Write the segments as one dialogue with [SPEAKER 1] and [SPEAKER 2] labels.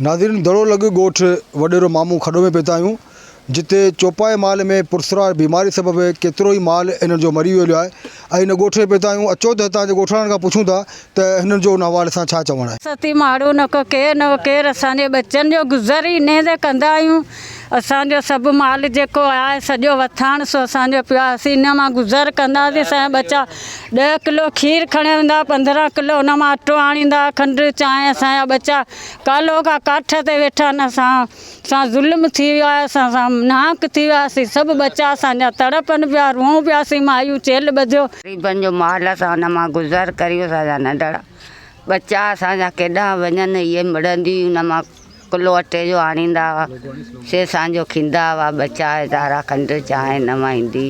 [SPEAKER 1] ناظرين دڙو لڳ ڳوٺ وڏيرو مامو کڏو ۾ پهتا آهيون جتي چوپائي مال ۾ پرسرار بيماري سبب ڪيترو ئي مال انهن جو مري ويو آهي ۽ ان ڳوٺ ۾ پهتا آهيون اچو ته هتان جي ڳوٺاڻن کان پڇون ٿا ته هنن جو ان حوالي سان ڇا چوڻ آهي.
[SPEAKER 2] ستي ماڙو نه ڪو ڪير نه ڪير اسان جي ٻچن جو گذر ئي انهي تي ڪندا آهيون اسان جو سڀ مال جيڪو آهي سڄو وٿاڻ سو اسان جو پيو آهي اسين ان مان گذر ڪندا هئاسين اسان جا ٻچا ڏهه ڪلو کير کڻي ويندا 15 ڪلو ان مان اٽو آڻيندا کنڊ چانهه اسان جا ٻچا ڪالهوڪا ڪاٺ تي ويٺا آهن اسان سان ظلم ٿي ويو آهي اسان سان ناحق ٿي ويو آهي اسين سڀ ٻچا اسان جا تڙپن پيا روئون پيا اسين مايون چيلهه ٻڌيو.
[SPEAKER 3] غريبن جو مال اسان ان مان گذر ڪريون اسان جا ننڍڙا ٻچا اسان جا ڪيڏانهن وڃن اهي مڙندي ان مان ڪلو اٽي جو آڻيندا هئا سي اسان جو کيندا هئا ٻچا ويچارا کنڊ چانهه ان مان ايندي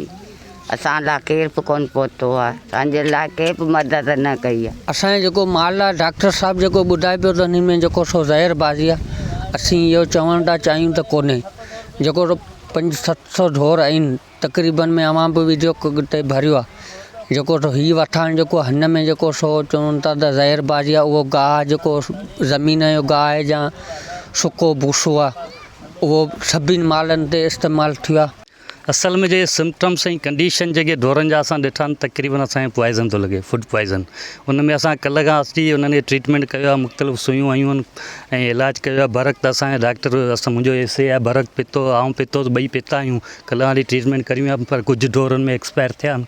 [SPEAKER 3] اسان لاء ڪير به ڪونه پهتو آهي اسان جي لاء ڪنهن به مدد نه ڪئي آهي.
[SPEAKER 4] اسان جو جيڪو مال آهي ڊاڪٽر صاحب جيڪو ٻڌائي پيو ته انهي ۾ جيڪو سو زهر بازي آهي اسين اهو چوڻ ٿا چاهيون ته ڪونهي جيڪو پنج 700 ڍور آهن تقريبن ۾ اوهان به ويڊيو تي ڀريو آهي جيڪو سو هي وٿاڻ جيڪو هن ۾ جيڪو سو چون ٿا ته زهر بازي آهي اهو گاهه جيڪو زمين جو گاهه آهي يا سڪو ڀوسو آهي اهو سڀني مالن تي استعمال ٿيو آهي.
[SPEAKER 5] اصل ۾ جيڪي سمپٽمس ۽ ڪنڊيشن جيڪي ڍورن جا اسان ڏٺا آهن تقريبن اسان کي پوائزن ٿو لڳي فوڊ پوائزن ان ۾ اسان ڪلهه کان اچي انهن کي ٽريٽمينٽ ڪيو آهي مختلف سوئيون هنيون آهن ۽ علاج ڪيو آهي برق ته اسان جا ڊاڪٽر اسان منهنجو ايس اي آهي برق پيتو آئون پيتو ٻئي پيتا آهيون ڪلهه کان وٺي ٽريٽمينٽ ڪريون پيا پر ڪجهه ڍورن ۾ ايڪسپائر ٿيا آهن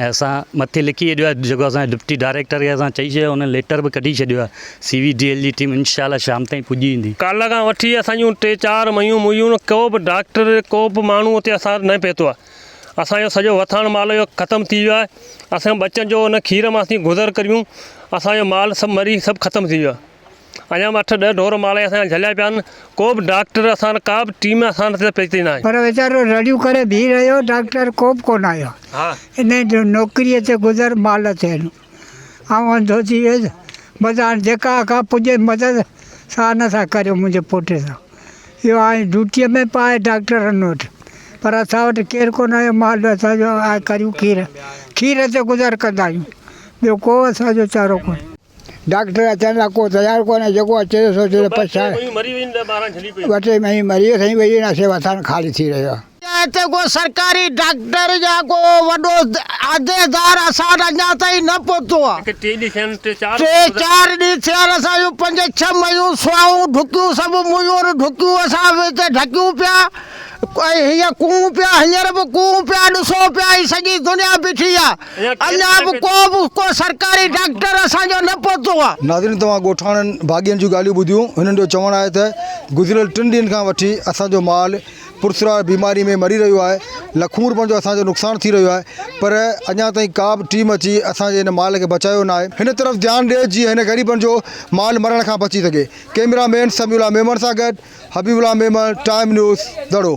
[SPEAKER 5] ۽ اسان مٿي لکي ڇڏيو آهي جيڪو اسان جي ڊپٽي ڊائريڪٽر کي اسان چئي ڇڏيو آهي انهن ليٽر به ڪڍي ڇڏيو آهي سي وي ڊي ايل جي ٽيم انشاء الله شام تائين پڄي ايندي.
[SPEAKER 6] ڪالهه کان وٺي اسان جون ٽي چار ميون ميون ڪو به ڊاڪٽر ڪو به ماڻهو اتي اسان وٽ نه پهتو آهي اسان جو سڄو وٿاڻ مال جو ختم ٿي ويو آهي اسان جي ٻچن جو ان کير مان اسين گذر ڪريون اسان جو مال سڀ مري سڀ ختم ٿي ويو آهي اڃا به اٺ ڏهه ڍور مال جا اسان جا جهليا پيا آهن ڪو به ڊاڪٽر اسان وٽ ڪا به ٽيم اسان وٽ پهتي ناهي.
[SPEAKER 7] پر ويچارو رڙيون ڪري بيهي رهيو ڊاڪٽر ڪو به ڪونه آيو انهي جو نوڪري تي گذر مال تي هن. آئون انڌو ٿي ويس، بس هاڻ جيڪا ڪا پڄي مدد سا نه سا ڪريو منهنجي پوٽي سان. اهو هاڻي ڊيوٽيء ۾ به آهي ڊاڪٽرن وٽ پر اسان وٽ ڪير ڪونه آيو مال اسان جو آهي ڪريون کير کير تي گذر ڪندا آهيون ٻيو ڪو اسان جو چارو ڪونهي.
[SPEAKER 8] ڊاڪٽر اچڻ لاء ڪو تيار ڪونهي جيڪو اچي ٿو سو چئي ٿو پڇائي ٻه ٽي مهينا مري ويا سائين ٻئي ڏينهن اسين وٿاڻ خالي ٿي رهيو آهي.
[SPEAKER 9] هتي ڪو سرڪاري ڊاڪٽر يا ڪو وڏو عهديدار اسان وٽ اڃا تائين نه پهتو آهي. ٽي چار ڏينهن ٿيا آهن اسان جون پنج ڇهه ميون سوائون ڍڪيون سڀ ميون ڍڪيون اسان به هتي ڍڪيون پيا ۽ هيئن ڪوئون پيا هينئر به ڪوئون پيا ڏسو پيا هي سڄي دنيا بيٺي آهي اڃا به ڪو به ڪو سرڪاري ڊاڪٽر اسان جو نه پهتو آهي.
[SPEAKER 1] ناظرين توهان ڳوٺاڻن ڀاڳين جون ڳالهيون ٻڌيون هنن جو چوڻ آهي ته گذريل ٽن ڏينهن کان وٺي اسان جو مال پرسرار بيماري ۾ مري رهيو آهي، لکون روپين جو اسان جو نقصان ٿي رهيو آهي پر اڃا تائين ڪا به ٽيم اچي اسان جي هن مال کي بچايو ناهي، هن طرف ڌيان ڏي جيئن هن غريبن جو مال مرڻ کان بچي سگهي، ڪئميرا مين سميع الله ميمڻ سان گڏ حبيب الله ميمڻ، ٽائيم نيوز، دڙو.